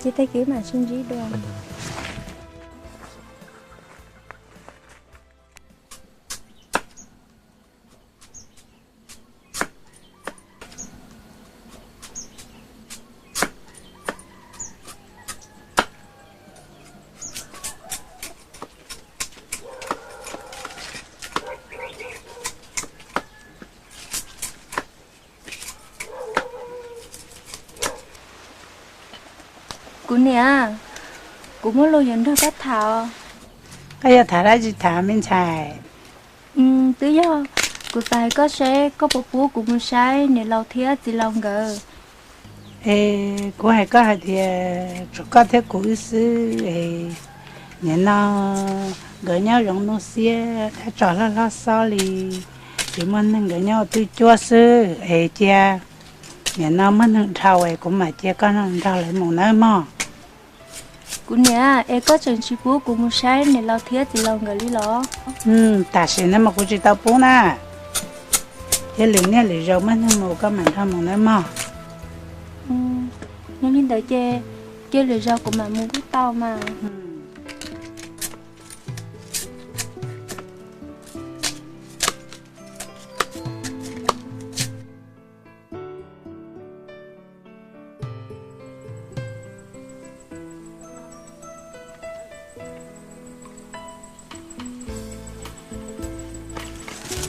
Ces tag kis mam sib ntsib dua. Kuv niam, kuv muaj lus yuav nrog koj tham. Koj yuav tham dab tsi tham me ntxhais? Twb yog kuv xav hais koj seb koj puas pub kuv mus saib niam laus thiab txiv laus nkawd. Es kuv hais koj hais tias tsuas koj thiab kuv wb xwb es, nim no nkawd nyob zoo nuj xiab dab tso hlob hlob xob li, tsis muaj neeg, nkawd nyob ua twj cuab xwb es cia nim no muaj neeg dhau es kuv mam cia koj nrog lawv mus nawb mog. Kuv niam, es koj tseem tsis pub kuv mus saib niam laus thiab txiv laus nkawd li los? Tam sim no mas kuv tsis tau pub na. Thiab lwm niaj lwm zaus muaj neeg mus koj mam nrog mus nawb mog. Yog li ntawd ces cia lwm zaus kuv mam mus kuj tau mas.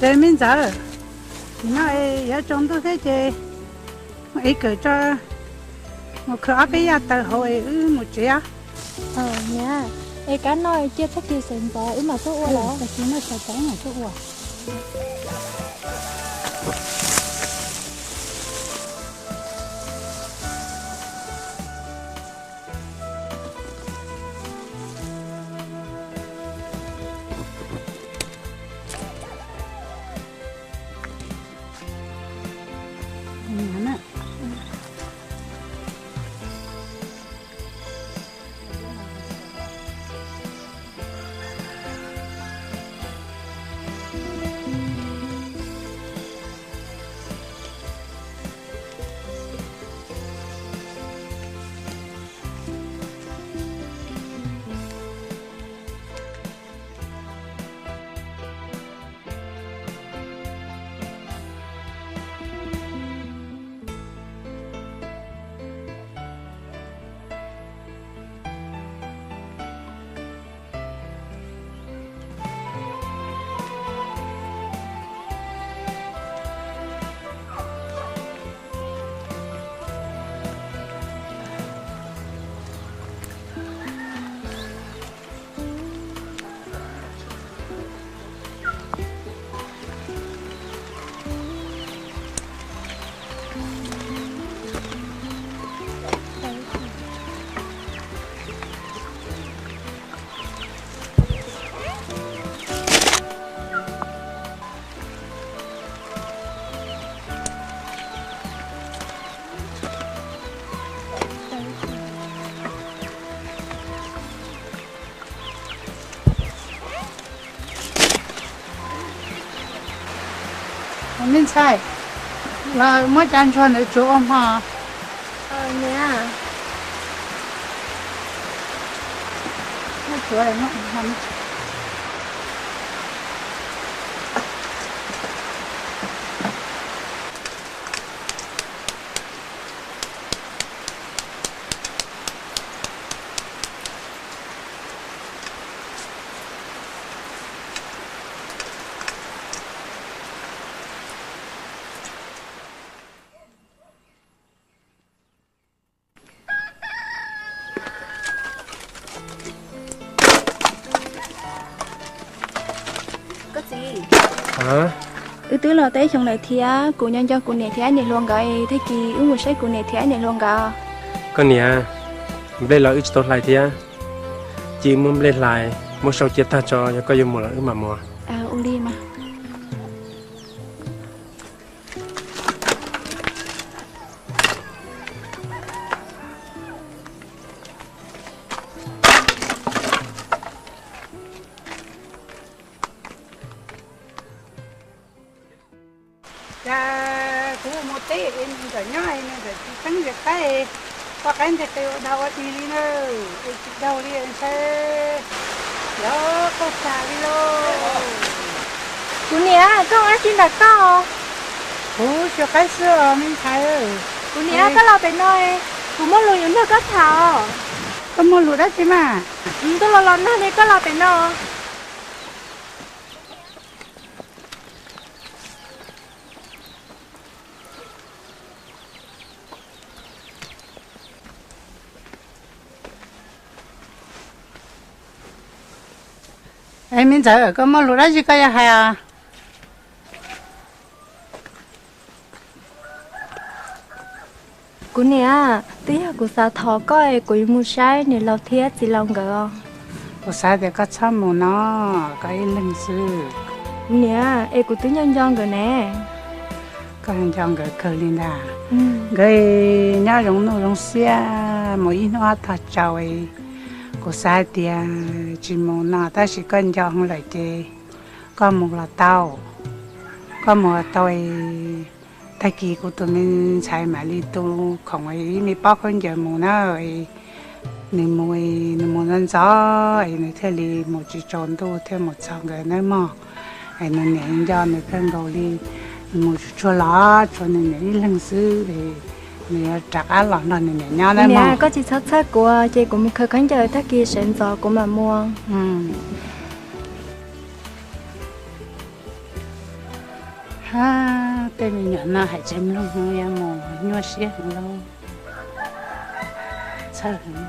Ces me ntxawm, nim no es yuav tsaus ntuj thiab ces mus ev kawm tso, mus khwv ob peb yaj taws hauv es wb mus tsev. Niam, es kab no cia txog kis sawv ntxov wb mam tuaj ua los? Tag kis no sawv ntxov wb mam tuaj ua. Me ntxhais, los muab cov ntsuag ntawd tsuav ua hmo. Wb twb los tau ib xyoos lawm thiab, kuv nco nco kuv niam thiab niam hluas nkawd, tag kis wb mus saib kuv niam thiab niam hluas nkawd. Koj niam, nplej los wb tsis tau hlais thiab, cia wb muab nplej hlais muab sau cia tag tso, yog koj yuav mus los wb mam mus. Ua li mas. Cas kuv mus teb es nws txawm nyob, nws txawm tsis txeeb zes qaib. Koj qaib ntes tes ua dog ua dig li na, es tsis daug li ntshai, yog koj tag li lauj. Kuv niam, koj ua dab tsi ntawm koj? Kuv xyuas qaib xwb os me ntxhais. Kuv niam, koj los pem no, kuv muaj lus yuav nrog koj tham. Koj muaj lus dab tsi mas? Tuaj los los nag li koj los pem no. Es me ntxhais, koj muaj lus dab tsi koj yuav hais os? Kuv niam, twb yog kuv xav thov koj es kuv yuav mus saib niam laus thiab txiv laus nkawd os. Kuv xav tias koj txhob mus no, koj ib leeg xwb. Kuv niam, es kuv twb nco nco nkawd ne. Koj nco nkawd kawg li ntag. Nkawd nyob zoo nuj zoo siab mus ib hnub ob tog tsaus. Kuv xav hais tias tsis mus no tab sis koj nco heev lawm ces koj mus los tau. Koj mus los tau, tag kis kuv tus me ntxhais mam li tu khoom ib me pob khaub ncaws mus na. Nws mus, nws mus ntxov ntxov es nws thiaj li mus tsis tsaus ntuj thiaj mus txog nkawd nawb mog. Es nws niam nco nws kawg nkaus li, nws mus tsuag tsuag los tshuav nws niam ib leeg xwb, nws yuav rov qab los nrog nws niam nyob nawb mog. Koj tsis txhob txhawj kuv, ces kuv mus khaws khaub ncaws tag kis sawv ntxov kuv mam mus. Tej me nyuam no hais tsis mloog yuav mus nyuaj siab heev lauj. Txhawj heev.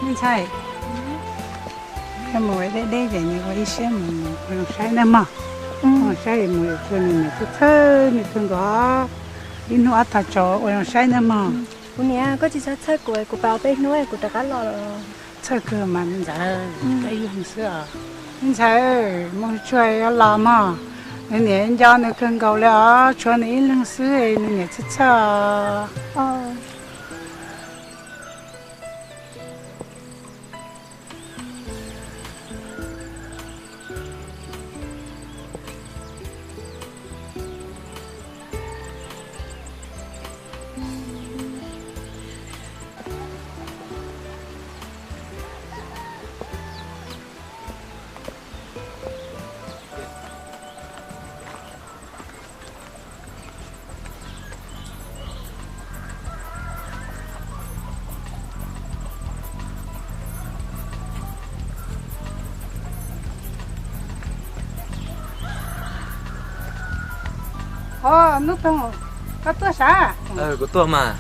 Me ntxhais, yog mus deb deb ces nws ua ib siab mus ua zoo saib nawb mog. Ua zoo saib mus tshuav nws niam txhawj txhawj nws kawg nkaus. Ib hnub ob tog tsaus ua zoo saib nawb mog. Kuv niam, koj tsis txhob txhawj kuv, kuv pab peb hnub kuv rov qab los. Txhawj kawg mas me ntxhais, koj ib leeg xwb os. Me ntxhais, mus tsuag los mog. Nws niam nco nws kawg nkaus li os, tshuav nws ib leeg xwb nws niam txhawj txhawj os. Hnub Toog, koj tuaj sav? Kuv tuaj mas.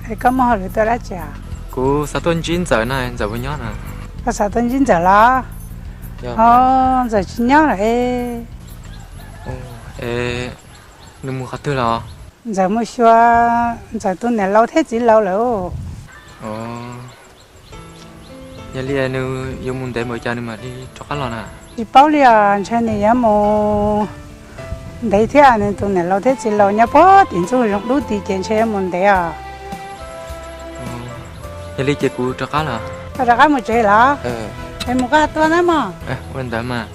Es koj muaj hauj lwm tuaj dab tsi? Kuv xav tuaj ntsib Ntxawm na, Ntxawm puas nyob na? Koj xav tuaj ntsib Ntxawm los? Ntxawm tsis nyob lawm. Es nws mus qhov twg los? Ntxawm mus xyuas Ntxawm tus niam laus thiab txiv laus lawm. Yog li nws yuav mus ntev npaum cas nws mam li rov qab los na? Tsis paub li os, ntshai nws yuav mus ntev thiab, nws tus niam laus thiab txiv laus nyob puag tim ntxuj zoov dub tid ces ntshai yuav mus ntev os. Yog li ces kuv rov qab los. Koj rov qab mus tsev los? Es mus koj tuaj na mog. Ua li ntawd mas.